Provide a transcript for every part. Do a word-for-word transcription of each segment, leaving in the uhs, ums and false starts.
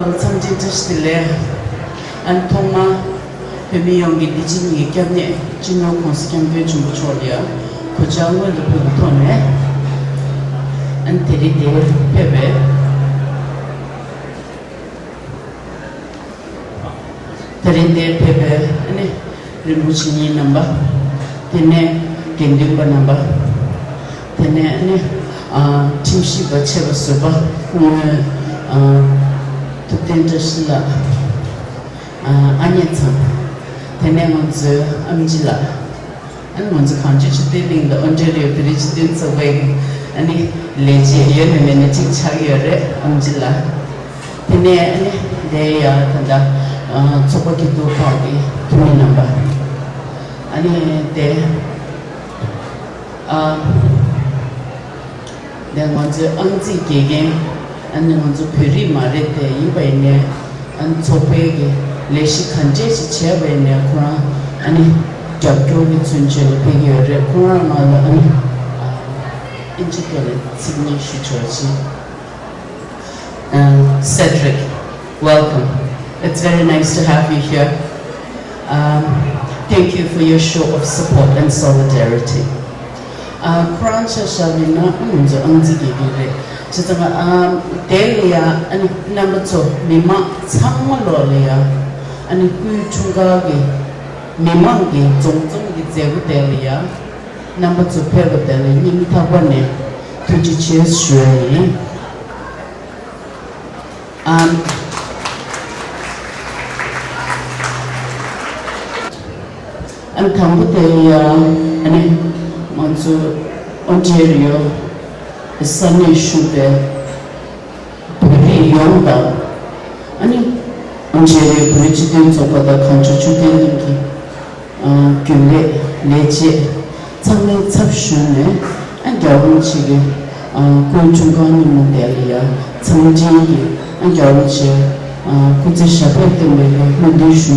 འཚམས་འདྲི་བཀྲ་ཤིས་བདེ་ལེགས། ཨ་ནི་ཐོག་མར་བོད་མི་ཡོངས་ཀྱི་བདེ་སྐྱིད་གཉིས་ཀྱི་སྐྱབས་གནས་སྤྱི་ནོར་༸གོང་ས་༸སྐྱབས་མགོན་ཆེན་པོ་མཆོག་ལ་ཡང་གུས་ཕྱག་སྔོན་དུ་ཕུལ་བའི་ཐོག་ནས། ཨ་ནི་དེ་རིང་འདིར་ཕེབས་པའི། དེ་རིང་འདིར་ཕེབས་པའི་ཨ་ནི་རིན་པོ་ཆེ་གཉིས་རྣམ་པ། དེ་ནས་དགེ་འདུན་པ་རྣམ་པ། དེ་ནས་ཨ་ནི་ཨ་ཁྲིམས་ཞིབ་པ་ཆེ་བ་ཟུར་པ་སྐུ་ངོ་ཨ་ཐུབ་བསྟན་བཀྲ་ཤིས་ལགས། ཨ་ཨ་མྱེས་ཚང་། དེ་ནས་ང་ཚོའི་ཨམ་ཆི་ལགས། ཨ་ནི་ང་ཚོ་གངས་ལྗོངས་ཆོས་ལྡན་གླིང་དང་ཨོན་ཊ་རི་ཡོ་བོད་རིགས་སྤྱི་མཐུན་ཚོགས་པའི་ཨ་ནི་ལས་བྱེད་ཡོད་ན་མེད་ན་གཅིག་ཆགས་ཡོད་རེད། ཨམ་ཆི་ལགས། དེ་ནས་ཨ་ནི་དེ་ཡང་ད་ལྟ་ཨ་ཚོགས་པ་སྐྱིད་སྡུག་ཁག་གི་འཐུས་མི་རྣམ་པ། ཨ་ནི་དེ་ཨ་དེ་ང་ཚོའི་ཨང་རྩིས་དགེ་རྒན། ཨ་ནི་ང་ཚོ་བོད་རིགས་མ་རེད་དེ་ཡིན་པ་ཡིན་ནའི། ཨ་ནི་ཚོགས་པའི་གི་ལས་གཞི་ག་འདྲས་ཞིག་བྱས་པ་ཡིན་ནའི་ཁོ་རང་ཨ་ནི་རྒྱབ་སྐྱོར་གྱི་མཚོན་བྱེད་ལ་ཕེབས་ཀྱི་ཡོད་རེད། ཁོ་རང་ང་ལ་ཨ་ནི་ཨ་ཨིན་ཇི་ཐོག་ནས་ཚིག་གཉིས་ཞུ་ཆོག་ཅིང་། Uh, Cedric, welcome. It's very nice to have you here. Um, thank you for your show of support and solidarity. ཨ་ཁོ་རང་ཆ་བཞག་པ་ཡིན་ན་ང་ཚོ་ཨང་རྩིས་དགེ་རྒན་རེད། བྱས་ཙང་ཨ་དེ་ལ་ཡང་ཨ་ནི་རྣམ་པ་ཚོ་མི་མང་ཚང་མ་ལོག་ལ་ཡང་ཨ་ནི་སྐུའི་འཁྲུངས་སྐར་གྱི་མི་མང་གི་འཛོམས་འཛོམས་ཀྱི་མཛད་སྒོ་དེ་ལ་ཡང་རྣམ་པ་ཚོ་ཕེབས་པ་དེ་ལ་སྙིང་ཐག་པ་ནས་ཐུགས་རྗེ་ཆེ་ཞུ་ཡ་ཡིན། ཨམ། ཨ་ནི་དང་པོ་དེ་ཡང་ཨ་ནི་ང་ཚོ་ཨོན་ཊེ་རི་ཡོ་ས་གནས་བཞུགས་པའི་བོད་རིགས་ཡོངས་དང་། ཨ་ནི་ཨོན་ཊེ་རི་ཡོ་བོད་རིགས་སྤྱི་མཐུན་ཚོགས་པ་དང་གངས་ལྗོངས་ཆོས་ལྡན་གླིང་གི་ཨ་རྒྱུན་ལས་ལས་བྱེད་ཚང་མའི་ཚབ་ཞུས་ནས། ཨ་རྒྱལ་བ་རིན་པོ་ཆེ་གི་ཨ་སྐུའི་འཁྲུངས་སྐར་ཉིན་མོ་དེ་ལ་ཡ་འཚམས་འདྲི་གི་ཨ་རྒྱལ་བ་རིན་པོ་ཆེ་ཨ་སྐུ་ཚེ་ཞབས་པད་བརྟན་པའི་སྨོན་འདུན་ཞུ་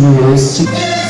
གི་ཡོད།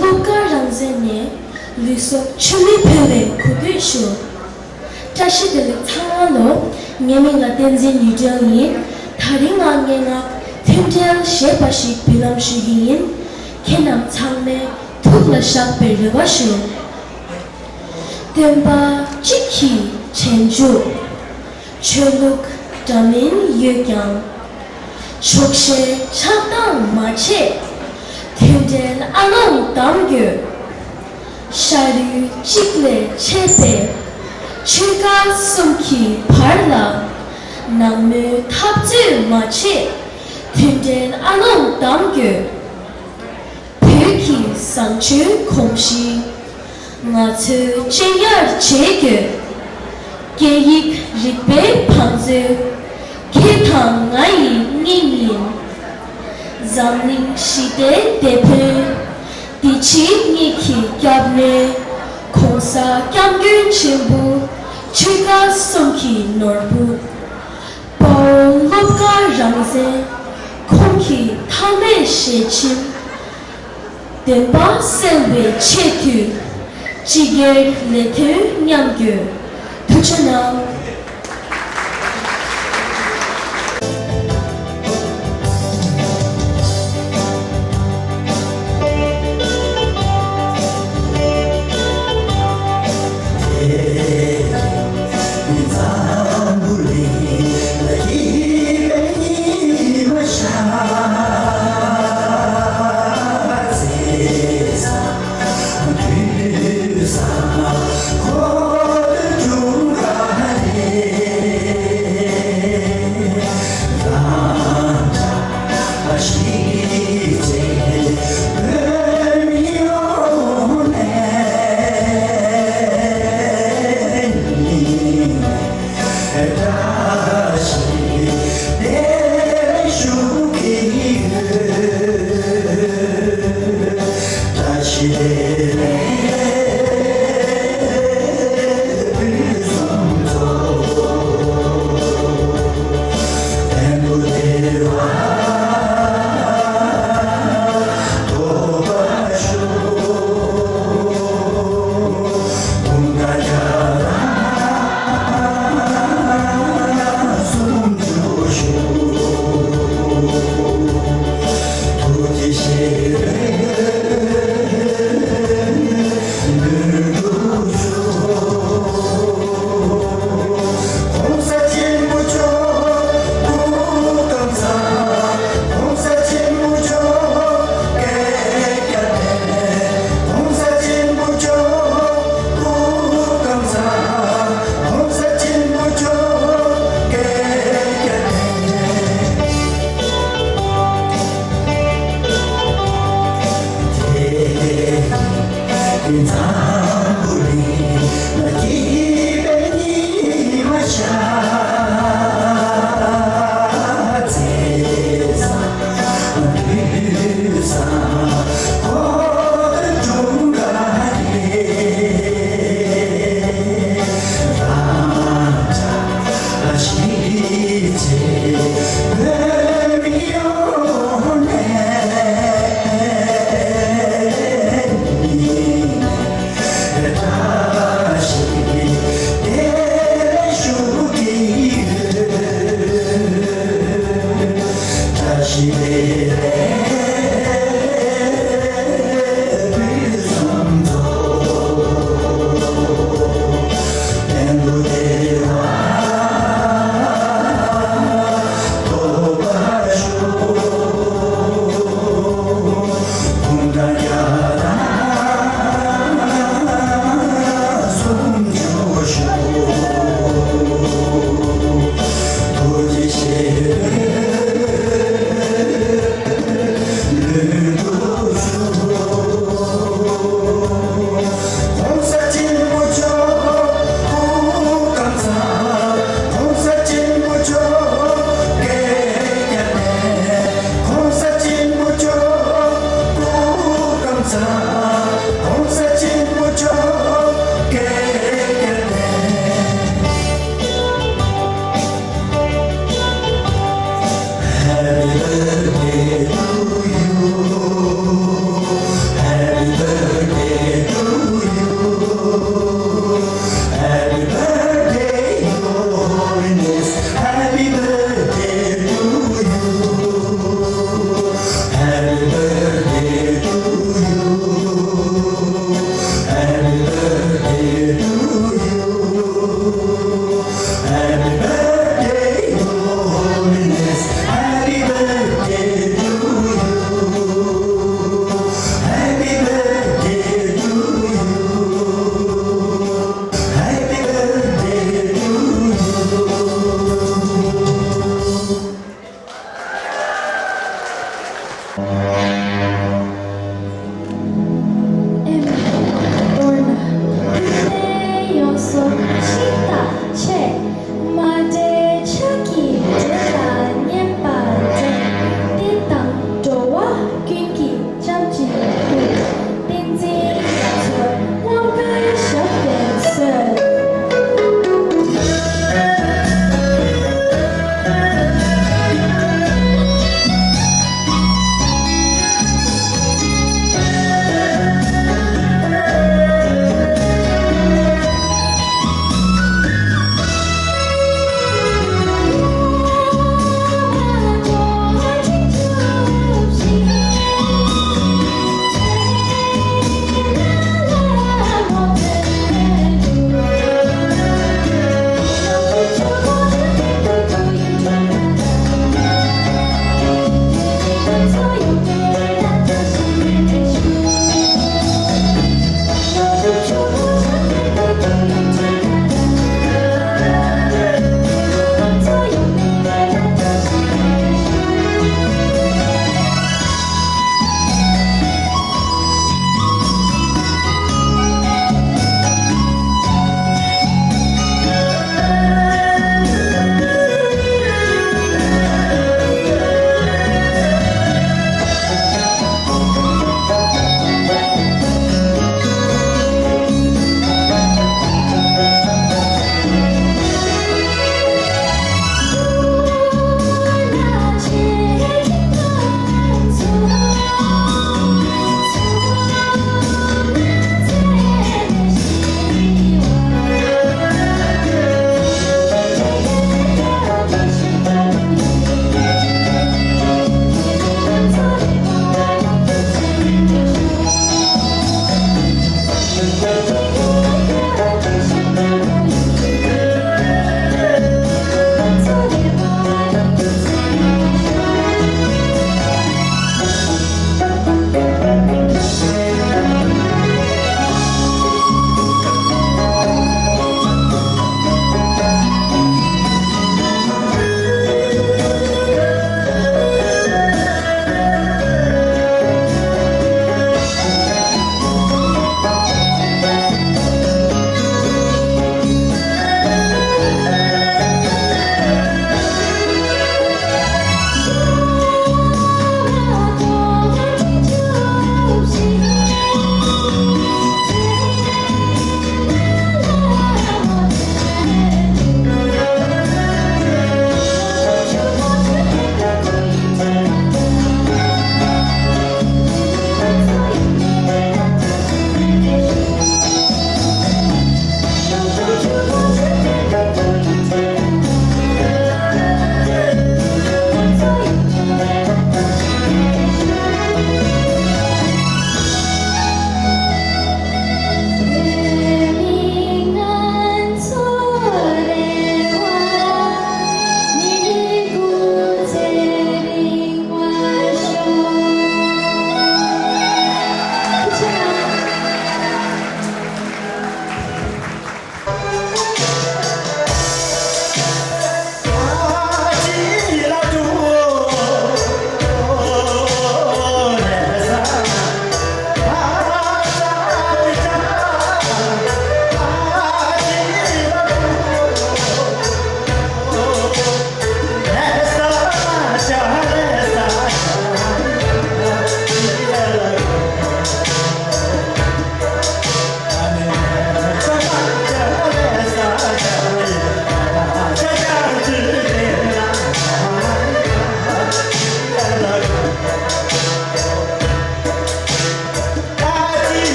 ལྷོ་དཀར་རང་བཙན་ནས་ལུས་སྲོག་མཆོད་མེ་ཕུལ་བའི་གུས་འདུད་ཞུ། བཀྲ་ཤིས་བདེ་ལེགས་ཚང་མ་ལོ། ངའི་མིང་ལ་བསྟན་འཛིན་ཉི་སྒྲོན་ཡིན། ད་རིང་ང་སྙན་ངག་མཐུན་འབྲེལ་ཞེས་པ་ཞིག་འབུལ་ལམ་ཞུ་རྒྱུ་ཡིན། ཁྱེད་རྣམས་ཚང་མའི་ཐུགས་ལ་བཞག་པའི་རེ་བ་ཞུ། སྟོན་པ་གཅིག་གི་དྲན་འཇུག་ཆོས་ལུགས་ འདྲ་མིན་ཡོད་ཀྱང་། ཆོག་ཤེས་ཆགས་སྡང་མ་བྱེད། མཐུན་སྒྲིལ་ཨ་ལོང་གདམ་དགོས། ཤ་རུས་གཅིག་ལས་མཆེད་པའི་ཆོལ་ཁ་གསུམ་གྱི་བར་ལ། ནག་མོའི་འཐབ་རྩོད་མ་བྱེད། མཐུན་སྒྲིལ་ཨ་ལོང་གདམ་དགོས། བོད་ཀྱི་བཟང་སྤྱོད་གོམས་གཤིས་ང་ཚོས་གཅེས་ཉར་བྱེད་དགོས། སྐད་ཡིག་རིག་པའི་བང་མཛོད་ཁྱེད་དང་ང་ཡི་སྙིང་ཡིན། འཛམ་གླིང་ཞི་བདེའི་དེད་དཔོན་འདི་ཕྱི་གཉིས་ཀྱི་སྐྱབས་གནས། ༸གོང་ས་༸སྐྱབས་མགོན་ཆེན་པོ་ཆོལ་ཁ་གསུམ་གྱི་ནོར་བུ། དཔའ་བོ་བློ་དཀར་རང་བཙན་ཁོང་གི་མཐའ་མའི་ཞལ་ཆེམས། བདེན་པ་གསལ་བའི་ཆེད་དུ་སྤྱི་སྒེར་ལས་དོན་མཉམ་སྐྱོད། ཐུགས་རྗེ་གནང་།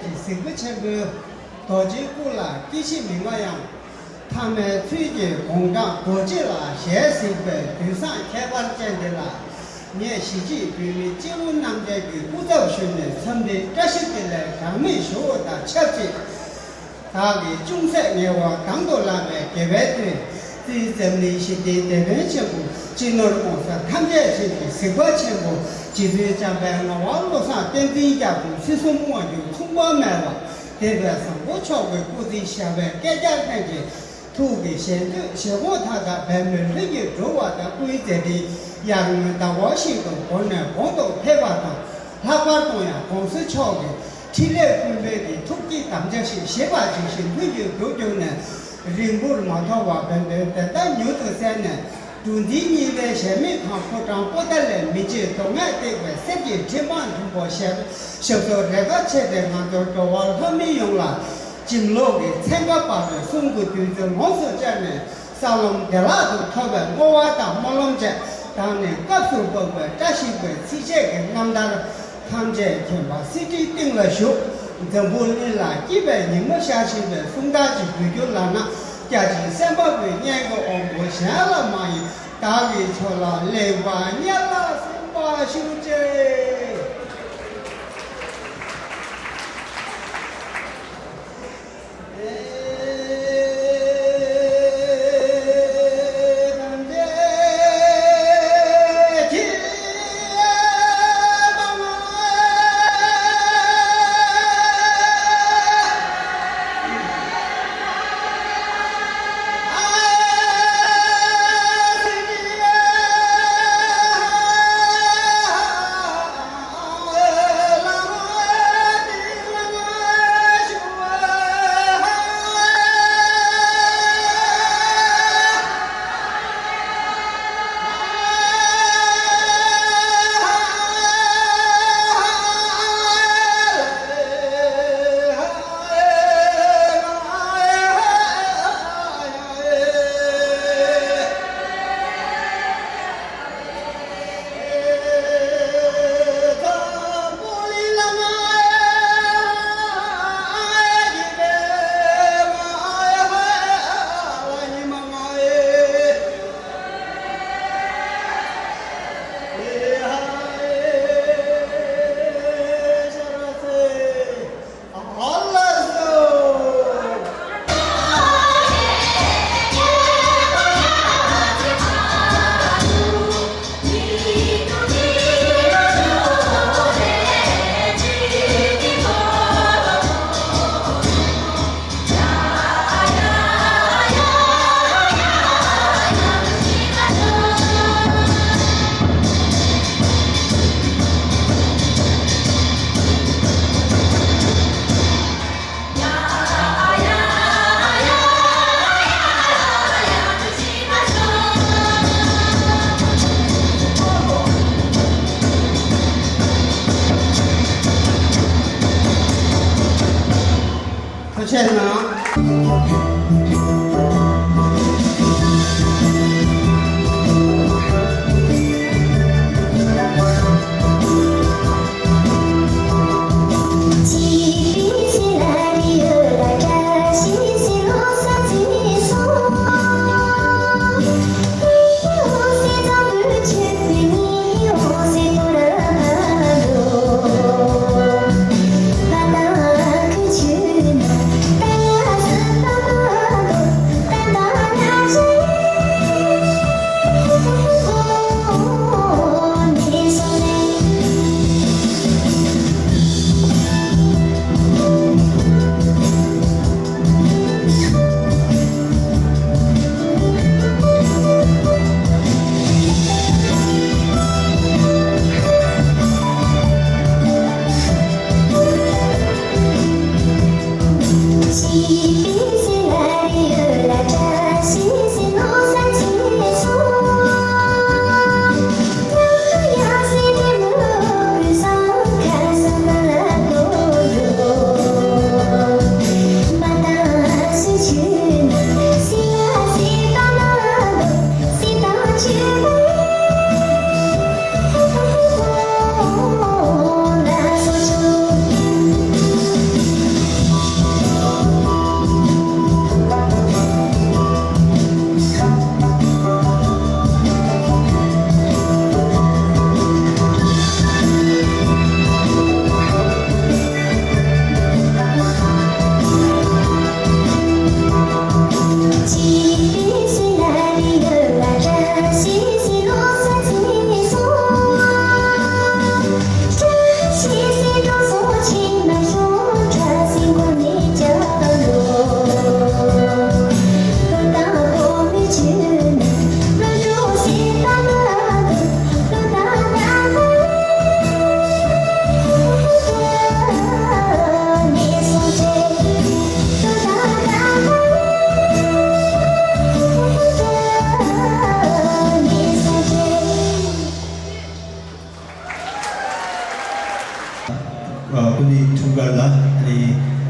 གཟིགས་པ་ཆེན་པོའི་རྡོ་རྗེའི་སྐུ་ལ་སྐྱེ་ཤི་མི་མངའ་ཡང་། ཐ་མལ་ཚུལ་གྱིས་དགུང་གྲངས་དགུ་བརྒྱ་ལ་ཞལ་གཟིགས་པའི་དུས་བཟང་ཁྱད་པར་ཅན་འདི་ལ། ངས་གཞིས་བྱེས་བོད་མི་སྤྱི་བོ་རྣམ་རྒྱལ་གྱི་སྐུ་ཚབ་ཞུས་ནས་འཚམས་འདྲིའི་བཀྲ་ཤིས་བདེ་ལེགས་གྲངས་མེད་ཞུ་བ་དང་ཆབས་ཅིག། བདག་གིས་ཅུང་ཟད་ཉེ་བར་དང་དུ་བླངས་པའི་དགེ་བའི་དོན། རྩིས་འཛམ་གླིང་ཞི་བདེའི་དེད་དཔོན་ཆེན་པོ་སྤྱི་ནོར་༸གོང་ས་ཐམས་ཅད་མཁྱེན་པའི་གཟིགས་པ་ཆེན་པོ་རྗེ་བཙུན་འཇམ་དཔལ་ངག་དབང་བློ་བཟང་བསྟན་འཛིན་རྒྱ་མཚོ་སྲིད་གསུམ་དབང་སྒྱུར་མཚུངས་པ་མེད་པ་དེ་བས་བཟང་པོ་མཆོག་གི་སྐུ་ཚེ་ཞབས་པད་བསྐལ་བརྒྱར་བརྟན་ཅིང་། ཐུགས་ཀྱི་བཞེད་དོན་བཞེད་དགོངས་མཐའ་དག་འབད་མེད་ལྷུན་གྱིས་འགྲུབ་པ་དང་། སྐུའི་མཛད་འཕྲིན་ཡར་ངོའི་ཟླ་བ་བཞིན་དུ་གོང་ནས་གོང་དུ་འཕེལ་བ་དང་། ལྷག་པར་དུ་ཡང་༸གོང་ས་མཆོག་གི་འཕྲིན་ལས་ཀུན་སྤེལ་གྱི་ཐུགས་བསྐྱེད་དམ་བཅའ་བཞིན་བཞེས་པ་ཇི་བཞིན་ལྷུན་གྱིས་འགྲུབ་གྱུར་ནས། རིང་པོར་མ་ཐོགས་པར་བོད་དོན་བདེན་མཐའ་མྱུར་དུ་གསལ་ནས། འབྲུ་འཛིན་གཉིས་པའི་གཞལ་མེད་ཁང་ཕོ་བྲང་པོ་ཏཱ་ལའི་མི་མཇེད་རྡོ་སྔགས་བཏེགས་པའི་གསེར་གྱི་ཁྲི་མང་མཐོན་པོ་ཞབས་ཞབས་སོར་རེ་ཁཱ་ཆེ་སྟེ་ང་ཚོ་འགྲོ་བ་ལྷ་མི་ཡོངས་ལ་བྱིན་རླབས་ཀྱི་ཚན་ཁ་འབར་བའི་གསུང་གི་བདུད་རྩི་ལོངས་སུ་སྤྱད་ནས། ས་ལམ་བདེ་བླག་ཏུ་ཐོབ་པའི་བསྔོ་བ་དང་སྨོན་ལམ་བཅས་བདག་ནི་སྐབས་སུ་བབ་པའི་བཀྲ་ཤིས་པའི་ཚིགས་བཅད་ཀྱི་རྣམ་ཐར་ཐམས་ཅད་མཁྱེན་པ་གསེར་ཁྲིའི་སྟེང་ལ་བཞུགས། འཛམ་བུ་གླིང་ལ་སྐྱིད་པའི་ཉི་མ་ཤར་བཞིན་པའི་གསུང་ཐག་ཅིག་འབུལ་རྒྱུ་ལགས་ན། བརྒྱ་བྱིན་སེམས་དཔའ་བོས་སྙན་གྱི་དབང་པོ་གཞན་ལ་མ་ཡིན། བདག་གི་ཕྱོགས་ལ་ལེགས་པར་སྙན་ལ་གསན་པར་ཞུ་ཅིག། ཐུགས་རྗེ་གནང་།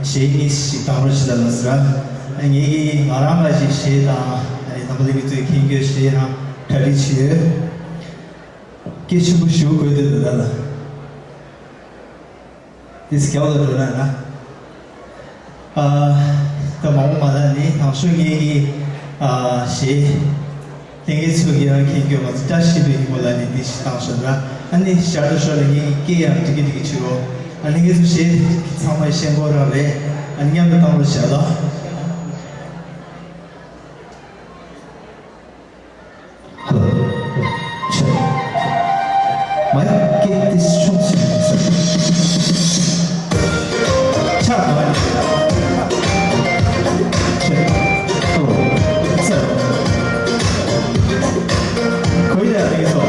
གཞས་གཉིས་ཤིག་བཏང་རོགས་བྱེད་ལ་ལ་ཟེར། ངེད་ཀྱིས་ང་རང་ལ་ཞིག་གཞས་དང་ཨ་ནི་དམ་པ་ལྷ་ཁང་གཙོས་མཁྱེན་དགོས་གཞས་རང་གྲ་སྒྲིག་བྱས་ཡོད། སྐད་ཆེན་པོ་ཞུ་དགོས་འདུག་ད་ལ། འདི་སྐྱབས་ལ་འགྲོ་ན་ན། ཨ། ད་མ་འོངས་མ་ལ་ནི་དང་ཤོས་ངེད་ཀྱི་ཨ་གཞས། ལྷན་རྒྱས་ཚོ་གིས་རང་མཁྱེན་དགོས་པ་བཀྲ་ཤིས་པའི་ཉིན་མོ་ལ་ནི་འདི་ཞིག་བཏང་ཤོག་ར། ཨ་ནི་ཞར་དུ་ཞོར་ལ་ངེད་ཀྱི་སྐད་ཡང་འགྲིག་གི་འགྲིག་གི་བྱེད་རོགས། ཨ་ལྷན་རྒྱས་ཚོ་གཞས་ཚང་མ་ཤེས་དགོས་ར་བས། ཨ་ནི་མཉམ་དུ་བཏང་རོགས་བྱ་ལ། Hello. Check. Mic, get this shot. Check, mic. Check. Hello. Zero. Go ahead, I think so.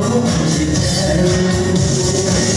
ཐུགས་རྗེ་ཆེ་གནང་། ལྷན་རྒྱས་ཚོ་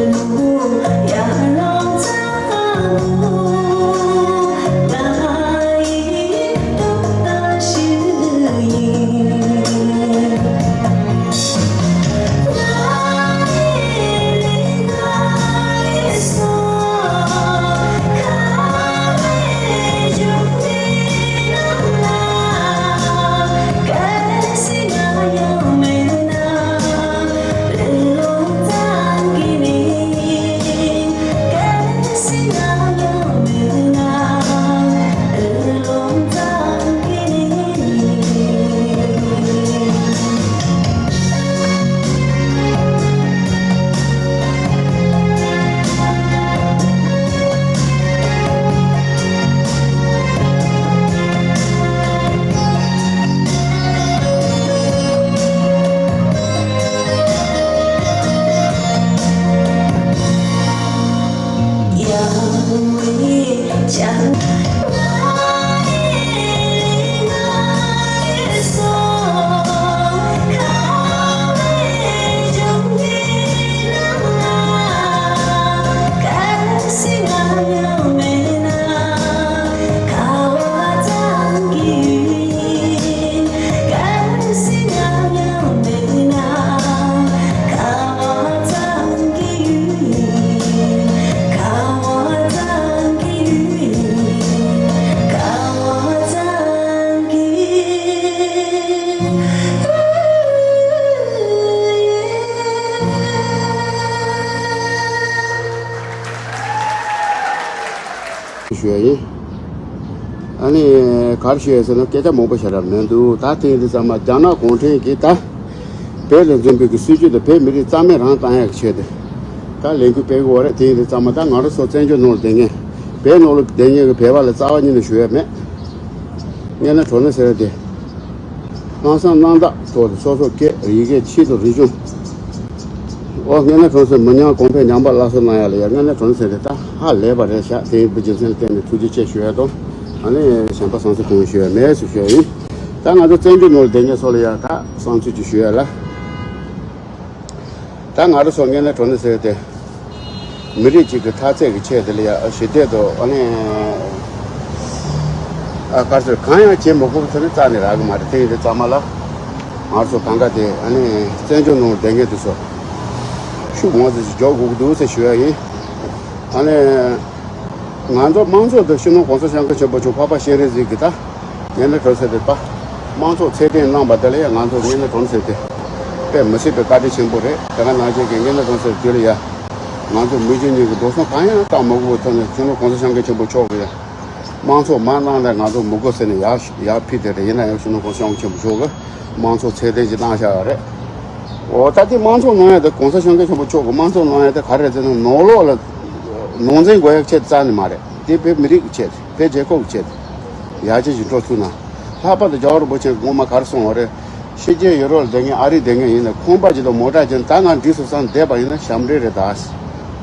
ཡག་པོ། ཞུ་ཡ་ཡིན། ཨ་ནི་ག་རེ་ཞུ་ཡ་ཟེར་ན་སྐད་ཆ་མང་པོ་བཤད་རབས་མི་འདུག་ད་ཐེངས་འདི་ཚང་མ་རྒྱ་ནག་གུང་ཁྲན་གྱིས་ད་བོད་ལ་འཛིན་པའི་གི་སྲིད་བྱུས་དང་བོད་མི་རིགས་རྩ་མེད་རང་བཏང་ཡག་གི་ཆེད་དུ་ད་ལས་འགུལ་སྤེལ་གི་ཡོད་རེད། དེ་ཡིན་དུས་ཚང་མ་ད་ང་རང་ཚོ་བཙན་བྱོལ་ནང་ལ་བསྡད་མཁན་བོད་ནང་ལ་བསྡད་མཁན་གི་བོད་པ་ལ་རྩ་བ་ཉིད་ནས་ཞུ་ཡ་མེད། ངས་ན་གྲོ་ནས་ཟེར་ཏེ། ལྷག་བསམ་རྣམ་དག་ཐོག་ཏུ་སོ་སོ་སྐད་ཡི་གེ་ཆེད་དུ་རིག་གཞུང་། ཨོ་ངས་ན་གྲོ་ཟེར་མི་ཉམས་གོང་འཕེལ་ཉམས་པ་སླར་གསོ་གནང་ཡ་ལ་ཡ་ངས་ན་གྲོ་ནས་ཟེར་ཏེ་ད་ཧ་ལས་པ་རེད་ཤག་དེ་ཡིན་པའི་རྒྱུ་མཚན་ལ་བརྟེན་ནས་ཐུགས་རྗེ་ཆེ་ཞུ་ཡ་དང་། ཨ་ནི་གཞན་པ་བསམ་ཚུལ་གང་ཞུ་ཡ་མེད་ཟེར་ཞུ་ཡ་ཡིན། ད་ང་ཚོ་བཙན་བྱོལ་ནང་ལ་བསྡད་མཁན་ཚོ་ལ་ཡ་ད་བསམ་ཚུལ་ཅིག་ཞུ་ཡ་ལ། ད་ང་རང་ཚོ་ངས་ན་གྲོ་ནས་ཟེར་ཏེ། མི་རིགས་གཅིག་གི་འཐབ་རྩོད་ཀྱི་ཆེད་དེ་ལ་ཡ་ཞི་བདེ་དང་ཨ་ནི་ཨ་དཀར་ཚོད་གང་ཡང་བྱེད་མི་དགོས་པ་ཚོ་ནི་རྩ་ནས་རག་གི་མ་རེད། དེ་ཡིན་དུས་ཚང་མ་ལ་ང་ཚོ་གང་ག་དེ་ཨ་ནི་བཙན་བྱོལ་ནང་བསྡད་མཁན་དེ་ཚོ་ཤུགས་མང་ཙམ་ཞིག་རྒྱག་དགོས་ཀྱི་འདུག་ཟེར་ཞུ་ཡ་ཡིན། ཨ་ནི་ང་ཚོ་དམངས་གཙོ་དང་སྤྱི་ནོར་གོང་ས་སྐྱབས་མགོན་ཆེན་པོ་མཆོག་འཕགས་པ་སྤྱན་རས་གཟིགས་ཀྱི་ད། ངན་ན་གྲོང་གསེབ་དེ་པ། དམངས་གཙོ་ཚད་ལྡན་གནང་བ་དེ་ལ་ཡང་ང་ཚོ་ངན་ན་གྲོང་གསེབ་དེ། དཔེ་མི་སྲིད་པའི་བཀའ་དྲིན་ཆེན་པོ་རེད། དེ་ག་ནང་བཞིན་གྱི་ངན་ན་གྲོང་གསེབ་དེ་ལ་ཡ། ང་ཚོ་མི་རྒྱུ་གཉིས་ཀྱི་འགྲོ་སོང་གང་ཡང་བཏང་མི་དགོས་པའི་ཐོག་ནས་སྤྱི་ནོར་གོང་ས་སྐྱབས་མགོན་ཆེན་པོ་མཆོག་གིས་ཡ། དམངས་གཙོ་མ་གནང་ན་ང་ཚོ་མི་དགོས་ཟེར་ནས་ཡར་ཡར་ཕུལ་དེ་རེད། ཡིན་ན་ཡང་སྤྱི་ནོར་གོང་ས་སྐྱབས་མགོན་ཆེན་པོ་མཆོག་གིས་དམངས་གཙོ་ཚད་ལྡན་ཞིག་གནང་བཞག་ཡོད་རེད། འོ་ད་དེ་དམངས་གཙོ་གནང་ཡ་དེ་གོང་ས་སྐྱབས་མགོན་ཆེན་པོ་མཆོག་གིས་དམངས་གཙོ་གནང་ཡ་དེ་ག་རེ་རེད་ཟེར་ན་ནང་ལོགས་ལ་ནང་འཛིང་དགོས་ཡ་ཆེད་རྩ་ནས་མ་རེད། དེ་བོད་མི་རིགས་ཀྱི་ཆེད་དུ། བོད་རྒྱལ་ཁབ་ཀྱི་ཆེད་དུ་ཡར་རྒྱས་ཀྱི་འགྲོ་ཐུབ་ན། ལྷག་པར་དུ་རྒྱལ་བ་རིན་པོ་ཆེ་གིས་ངོ་མ་ག་རེ་གསུངས་པ་རེད། ཕྱི་རྒྱལ་ཡུ་རོབ་ལ་བསྡད་མཁན་ཨ་རི་བསྡད་མཁན་ཡིན་ན་ཁང་པ་ཅིག་དང་མོ་ཊ་ཅིག་ད་ང་འགྲིག་སོང་བསམ་བསྡད་པ་ཡིན་ན་ཞབས་འདྲེན་རེད་ད།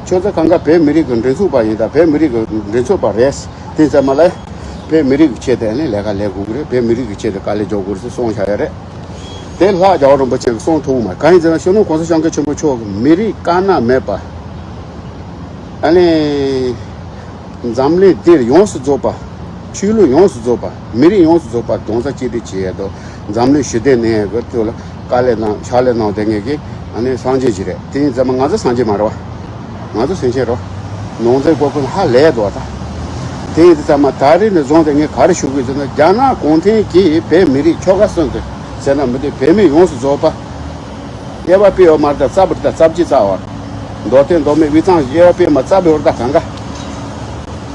ཁྱོད་ཚོ་གང་ག་བོད་མི་རིགས་ཀྱི་མགྲིན་ཚབ་པ་ཡིན་ད། བོད་མི་རིགས་ཀྱི་མགྲིན་ཚབ་པ་རེད། དེ་ཙམ་མ་ལས་བོད་མི་རིགས་ཀྱི་ཆེད་དུ་ནི་ལས་ཀ་ལས་དགོས་ཀྱི་རེད། བོད་མི་རིགས་ཀྱི་ཆེད་དུ་དཀའ་ལས་རྒྱག་དགོས་རེད་ཟེར་གསུངས་བཞག་ཡོད་རེད། དེ་ལྷག་རྒྱལ་བ་རིན་པོ་ཆེ་གིས་གསུངས་ཐུབ་མ་རེད། གང་ཡིན་ཟེར་ན་སྤྱི་ནོར་གོང་ས་སྐྱབས་མགོན་ཆེན་པོ་མཆོག་གིས་མི་རིགས་དཀར་ནག་མེད་པ། ཨ་ནི། འཛམ་གླིང་འདིར་ཡོངས་སུ་རྫོགས་པ། ཆོས་ལུགས་ཡོངས་སུ་རྫོགས་པ། མི་རིགས་ཡོངས་སུ་རྫོགས་པ་རྡོག་རྩ་གཅིག་སྒྲིལ་བྱེད་ཡས་དོ། འཛམ་གླིང་ཞི་བདེ་གནས་ཡས་དོ་ལ་དཀའ་ལས་གནང་ཕྱག་ལས་གནང་བསྡད་མཁན་གྱི་ཨ་ནི་སངས་རྒྱས་ཅིག་རེད། དེ་ཡིན་ཙང་མ་ང་ཚོ་སངས་རྒྱས་མ་རེད་བ། ང་ཚོ་སེམས་ཅན་རོ། ནང་ཚན་སྐོར་ཀུན་ཧ་ལས་འདུག་བ་ད། དེ་ཡིན་ཙང་མ་ད་རེས་ནས་བཟུང་སྟེ་ངས་ག་རེ་ཞུ་དགོས་ཟེར་ན། རྒྱ་ནག་གུང་ཁྲན་གྱིས་བོད་མི་རིགས་ཆོལ་ཁ་གསུམ་དུ་ཟེར་ན་མི་འདུག་བོད་མི་ཡོངས་སུ་རྫོགས་པ། དབྱེ་བ་སྤེལ་ཡོད་མ་རེད། ད་རྩ་བར་ད་རྩ་བརྒྱད་རྩ་བར། མདོ་སྟོད་མདོ་སྨད་དབུས་གཙང་དབྱེ་བ་སྤེལ་མ་རྩ་བར་ད་གང་ག་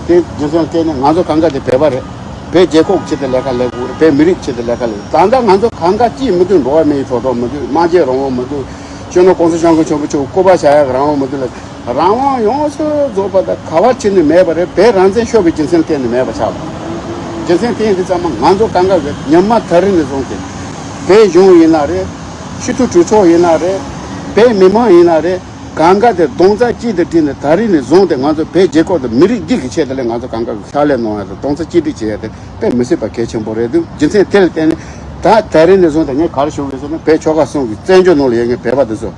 དེ་རྒྱུ་མཚན་བརྟེན་ནས་ང་ཚོ་གང་ག་དེ་བོད་པ་རེད། བོད་རྒྱལ་ཁབ་ཆེད་དུ་ལས་ཀ་ལས་དགོས་རེད། བོད་མི་རིགས་ཆེད་དུ་ལས་ཀ་ལས། ད་ལྟ་ང་ཚོ་གང་ག་ཅིས་མི་འདུག་འགྲོ་བ་མིའི་ཐོབ་ཐང་མི་འདུག་སྨྲ་བརྗོད་རང་དབང་མི་འདུག་སྤྱི་ནོར་གོང་ས་སྐྱབས་མགོན་ཆེན་པོ་མཆོག་སྐུ་པར་བཞག་ཡག་རང་དབང་མི་འདུག་ལ། རང་དབང་ཡོངས་སུ་རྫོགས་པ་དང་ག་བ་ཕྱིན་ནས་མེད་པ་རེད། བོད་རང་བཙན་ཤོར་བའི་རྒྱུ་མཚན་བརྟེན་ནས་མེད་པ་ཆགས་པ། རྒྱུ་མཚན་དེ་ཡིན་དུས་ཙམ་མ་ང་ཚོ་གང་ག་གི་ཉི་མ་ད་རེས་ནས་བཟུང་སྟེ། བོད་གཞུང་ཡིན་ན་རེད། སྤྱི་འཐུས་གྲོས་ཚོགས་ཡིན་ན་རེད། བོད་མི་མང་ཡིན་ན་རེད། གང་ག་དེ་རྡོག་རྩ་གཅིག་ཏུ་བསྒྲིལ་ནས་ད་རེས་ནས་བཟུང་སྟེ་ང་ཚོ་བོད་རྒྱལ་ཁབ་དང་མི་རིགས་འདི་གི་ཆེད་དུ་ལས་ང་ཚོ་གང་ག་གི་ཕྱག་ལས་གནང་ཡ་དང་རྡོག་རྩ་གཅིག་སྒྲིལ་བྱེད་ཡ་དེ་དཔེ་མི་སྲིད་པ་གལ་ཆེན་པོ་རེད་འདུག་རྒྱུ་མཚན་དེ་ལ་བརྟེན་ནས་ད་ད་རེས་ནས་བཟུང་སྟེ་ངས་ག་རེ་ཞུ་དགོས་ཟེར་ན། བོད་ཆོལ་ཁ་གསུམ་གྱི་བཙན་བྱོལ་ནང་ལ་ཡོད་མཁན་བོད་པ་འདི་ཚོ།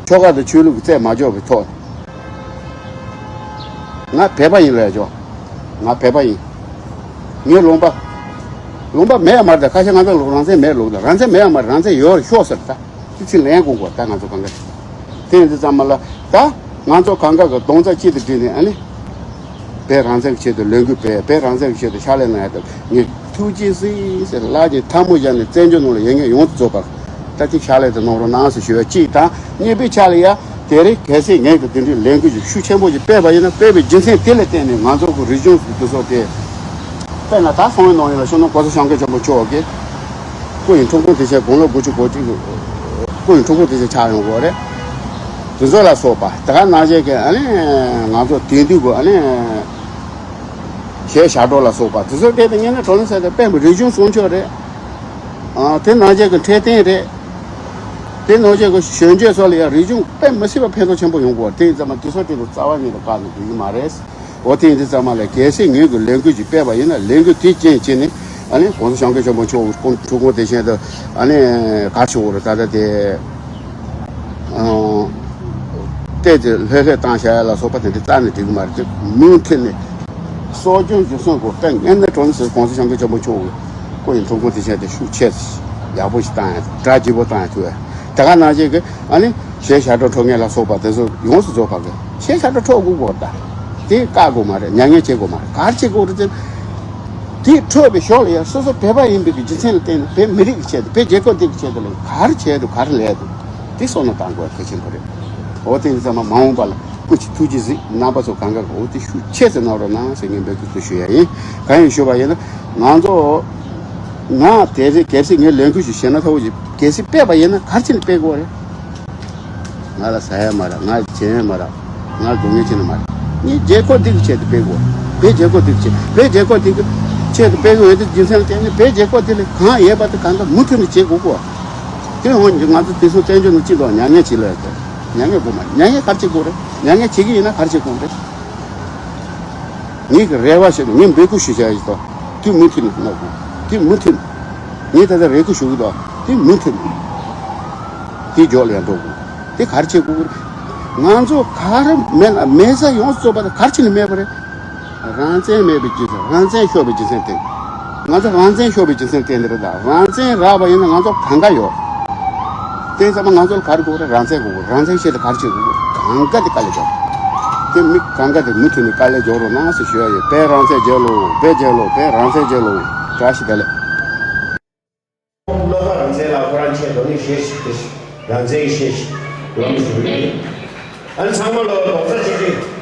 ཆོལ་ཁ་དང་ཆོས་ལུགས་ཀྱི་རྩད་མ་འཇོག་པའི་ཐོག་ང་བོད་པ་ཡིན་ལབ་ཡ་ཅོ། ང་བོད་པ་ཡིན། ངའི་ལུང་པ། ལུང་པ་མེད་ཡ་མ་རེད། ད་ཁ་ཤས་ང་ཚོ་ལུགས་རང་བཙན་མེད་ལུགས་དང་། རང་བཙན་མེད་ཡ་མ་རེད། རང་བཙན་ཡོད་རེད་ཤོག་ཟེར། ད་དེ་ཚིག་ལན་དགོས་གོ་ད་ང་ཚོ་གང་ག་དེ་ཡིན་དུས་ཙམ་མ་ལ་ད་ང་ཚོ་གང་ག་གི་རྡོག་རྩ་གཅིག་ཏུ་བསྒྲིལ་ནས་ཨ་ནི། བོད་རང་བཙན་གྱི་ཆེད་དུ་ལས་འགུལ་སྤེལ། བོད་རང་བཙན་གྱི་ཆེད་དུ་ཕྱག་ལས་གནང་ཡ་དང་ངས་ཐུགས་རྗེ་གཟིགས་ཟེར་ལག་གི་ཐལ་མོ་སྦྱར་ནས་བཙན་བྱོལ་ནང་ལ་ཡོད་མཁན་ཡོངས་སུ་རྫོགས་པར་ད་ཐེངས་ཕྱག་ལས་དེ་གནང་རོགས་གནང་ཟེར་ཞུ་བ་གཅིག་དང་། གཉིས་པའི་ཆ་ལ་ཡ་དེ་རིང་གལ་སྲིད་ངས་ཀྱི་དེ་འདྲའི་ལས་འགུལ་ཞིག་ཤུགས་ཆེན་པོ་ཞིག་སྤེལ་བ་ཡིན་ན། སྤེལ་བའི་རྒྱུ་མཚན་དེ་ལ་བརྟེན་ནས་ང་ཚོ་གི་རིག་གཞུང་འདི་ཚོ་དེ། དཔེར་ན་ད་སོང་བའི་ནང་ཡིན་ལ་སྤྱི་ནོར་གོང་ས་སྐྱབས་མགོན་ཆེན་པོ་མཆོག་གིས་སྐུ་ཡི་འཁྲུངས་སྐར་དེ་ཆེད་དགུང་ལོ་དགུ་བཅུ་གོ་གཅིག་གི་སྐུ་ཡི་འཁྲུངས་སྐར་དེ་ཆེད་ཆགས་ཡོང་གི་རེད། དེ་ཚོ་ལ་སོགས་པ་དེ་ག་ནང་བཞིན་གྱི་ཨ་ནི་ང་ཚོ་དེང་དུས་ཀྱི་ཨ་ནི་གཞས་ཞབས་བྲོ་ལ་སོགས་པ་དེ་ཚོ་སྤེལ་ཏེ་ཉན་ན་གྲོང་ནས་ཟེར་ཏེ་དཔེ་མི་རིག་གཞུང་སྲུང་སྐྱོབ་རེད། ཨ་དེ་ནང་བཞིན་གྱི་འཕྲོད་བསྟེན་རེད། དེ་ནང་བཞིན་གྱི་གཞོན་སྐྱེས་ཚོ་ལ་ཡང་རིག་གཞུང་དཔེ་མི་སྲིད་པ་ཕན་ཐོགས་ཆེན་པོ་ཡོང་གི་རེད། དེ་ཡིན་ཙང་མ་དེ་ཚོ་དེ་ཚོ་རྩ་བ་ཉིད་ནས་བཀག་ནས་འགྲོ་གི་མ་རེད། འོ་དེ་ཡིན་དུས་ཙམ་མ་ལ་གལ་སྲིད་ངོས་ཀྱི་ལས་འགུལ་ཅིག་སྤེལ་བ་ཡིན་ན། ལས་འགུལ་དེའི་རྐྱེན་བྱས་ནས་ཨ་ནི་གོང་ས་སྐྱབས་མགོན་ཆེན་པོ་མཆོག་གི་སྐུ་འཁྲུངས་སྐར་དེ་བཞིན་དུ་ཨ་ནི་ག་རེ་ཞུ་དགོས་རེད། ད་ལྟ་དེ་ཨང་བལྟས་ཏེ་ལྷོད་ལྷོད་བཏང་བཞག་ཡ་ལ་སོགས་པ་དེ་འདྲ་རྩ་ནས་འགྲིག་གི་མ་རེད། དེ་མུ་མཐུད་ནས་གསོ་སྐྱོང་རྒྱུན་སྲུང་དགོས། དཔེ་ངན་ན་གྲོང་ཟེར་གོང་ས་སྐྱབས་མགོན་ཆེན་པོ་མཆོག་གི་སྐུ་ཡི་འཁྲུངས་སྐར་དེ་བཞིན་དུ་ཤུགས་ཆེ་ཡག་པོ་ཞིག་བཏང་ཡ། གྲ་རྒྱས་པོ་བཏང་ཡ་ཐུབ་ཡ། དེ་ག་ནང་བཞིན་གྱི་ཨ་ནི། གཞས་ཞབས་བྲོ་འཁྲབ་མཁན་ལ་སོགས་པ་དེ་ཚོ་ཡོངས་སུ་རྫོགས་པ་གི་གཞས་ཞབས་བྲོ་འཁྲབ་དགོས་གོ། ད་དེ་བཀག་དགོས་མ་རེད། མྱ་ངན་བྱེད་དགོས་མ་རེད། ག་རེ་བྱེད་དགོས་རེད་ཟེར་ན། དེ་འཁྲབ་པའི་ཞོར་ལ་ཡང་སོ་སོ་བོད་པ་ཡིན་པའི་གི་རྒྱུ་མཚན་ལ་བརྟེན་ནས་བོད་མི་རིགས་ཀྱི་ཆེད་དུ། བོད་རྒྱལ་ཁབ་འདི་གི་ཆེད་དུ་ལ་ག་རེ་བྱས་འདུག་ག་རེ་ལས་འདུག་དེ་བསམ་བློ་བཏང་དགོས་གལ་ཆེན་པོ་རེད། འོ་དེ་ཡིན་ཙང་མ་མ་འོངས་པ་ལ་སྐུ་མཁྱེན་ཐུགས་རྗེ་གཟིགས། རྣམ་པ་ཚོ་གང་ག་གི་འོ་དེ་ཤུགས་ཆེ་ཙམ་གནང་རོགས་གནང་ཟེར་ངས་འབོད་སྐུལ་དུ་ཞུ་ཡ་ཡིན། གང་ཡིན་ཞུས་པ་ཡིན་ན། ང་ཚོ་ང་དེ་རེད། གལ་སྲིད་ངས་ལས་འགུལ་ཞིག་བྱས་ན་ཐོག་ཅིག་གལ་སྲིད་སྤེལ་བ་ཡིན་ན་ག་རེ་བྱས་ནས་སྤེལ་དགོས་རེད། ང་ལ་ཟ་ཡ་མ་རག་ང་ལ་བྱེད་ཡ་མ་རག་ང་ལ་སྡུག་བསྔལ་བྱེད་ན་མ་རག་ངས་རྒྱལ་ཁབ་འདི་གི་ཆེད་དུ་སྤེལ་དགོས། བོད་རྒྱལ་ཁབ་འདི་གི་ཆེད། བོད་རྒྱལ་ཁབ་འདི་གི་ཆེད་དུ་སྤེལ་དགོས་ཡོད་དུས་རྒྱུ་མཚན་ལ་བརྟེན་ནས་བོད་རྒྱལ་ཁབ་འདི་ལ་གང་ཡོད་པ་དེ་གང་ག་མུ་མཐུད་ནས་བྱེད་དགོས་གོ། དེ་འོན་ཀྱང་ང་ཚོ་དེ་ཚོ་བཙན་བྱོལ་ནང་སྤྱི་ཚོགས་མྱ་ངན་བྱེད་ལ་ཡོད་དོ། མྱ་ངན་དགོས་མ་རེད། མྱ་ངན་ག་རེ་བྱེད་དགོས་རེད། མྱ་ངན་བྱེད་ཀྱི་ཡིན་ན་ག་རེ་བྱེད་དགོས་རེད། ངེད་ཀྱི་རེ་བ་ཞིག་ནི་ངས་འབོད་སྐུལ་ཞུ་བྱ་ཡིན་ཏོ། དུས་མུ་མཐུད་ནས་གནང་དགོས། དུས་མུ་མཐུད་ནས། ངས་ད་ལྟ་རེ་སྐུལ་ཞུ་གི་འདུག་དུས་མུ་མཐུད་ནས། དེའི་མཇུག་ལ་ཡང་འགྲོ་དགོས། དེ་ག་རེ་བྱེད་དགོས་རེད། ང་ཚོ་ག་རེ་མེད་ལ་མེད་ས་ཡོངས་སུ་རྫོགས་པ་དེ་ག་རེ་བྱས་ནས་མེད་པ་རེད། རང་བཙན་མེད་པའི་རྒྱུ་མཚན། རང་བཙན་ཤོར་བའི་རྒྱུ་མཚན་དེ། ང་ཚོ་རང་བཙན་ཤོར་བའི་རྒྱུ་མཚན་དེ་འདི་རེད། ད་རང་བཙན་རག་པ་ཡིན་ན་ང་ཚོ་གང་ག་ཡོད། དེ་ཙམ་ང་ཚོ་ལ་ག་རེ་དགོས་རེད། རང་བཙན་དགོས་རེད། རང་བཙན་ཆེད་དུ་ག་རེ་བྱེད་དགོས་རེད། གང་ག་དེ་དཀའ་ལས་རྒྱོབ། དེ་མི་གང་ག་དེ་མུ་མཐུད་ནས་དཀའ་ལས་རྒྱོབ་རོགས་གནང་ཟེར་ཞུ་ཡ་ཡོད། བོད་རང་བཙན་རྒྱལ་ལོ། བོད་རྒྱལ་ལོ། བོད་རང་བཙན་རྒྱལ་ལོ། བཀྲ་ཤིས་བདེ་ལེགས། བློ་དགའ་རང་བཙན་ལགས་ཁོ་རང་ཆེད་དུ་ནི་གཞས་ཤིག་དེ་རང་བཙན་གྱི་གཞས་ཤིག་ལོ་མི་ཞུ་གི་ཡིན། ཨ་ནི་ཚང་མ་ལོ་རྡོག་རྩ་གཅིག་སྒྲིལ།